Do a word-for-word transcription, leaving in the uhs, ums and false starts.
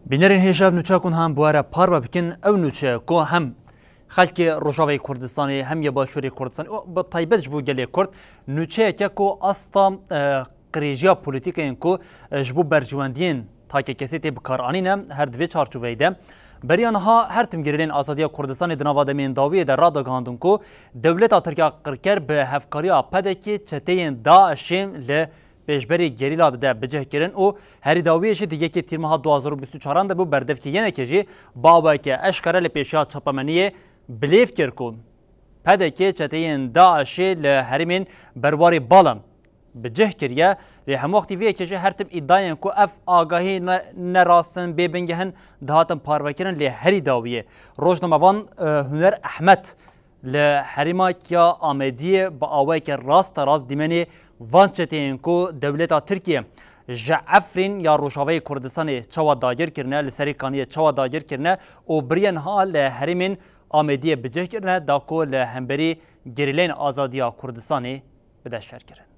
Bînerên hêja ev nûçe ku niha em bi we re parve bikin, ew nûçe ku hem xelkê Rojavayê Kurdistanê hem yê Başûrê Kurdistanê û bi taybet ji bo gelê Kurd nûçeyeke ku asta, e, qirêjiya polîtîkên ku, e, ji bo berjewendiyên takekesê tê bikaranîne, her di vê çarçoveyê de. Beriya niha her tim gerîlên azadiya Kurdistanê di nava demên dawiyê de radagihandin ku dewleta Tirk ya qirker bi hevkariya P D K çeteyên DAIŞ'ê li pêşberî gerîla dide bicihkirin û herî dawiyê jî di yekê Tîrmeha du hazar û bîst û çaran de bû berdevkî yenekê jî bi awayeke eşkere li pêşiya çapemeniyê bilêv kir ku P D K çeteyên DAIŞ'ê li herêmên Berwarê Balam bi cih kiriye. Lê hemwextî vê yekê jî her tim îdayên ku ev agahî ne, ne rast in, bê bingeh in, dihatin parvekirin, lê herî dawiyê rojnamevan, e, Huner Ehmed li herêma Kiya Amediyê bi awayeke rasterast dîmenê van çeteyên ku dewleta Tirkiye ji Efrîn ya Rojavayê Kurdistanê çawa dagir kirine, li Serê Kaniyê çawa dagir kirine û biriye niha li herêmên Amediyê bi cih kirine, da ku li hemberî gerîleyên azadiya Kurdistanê bide şer kirin.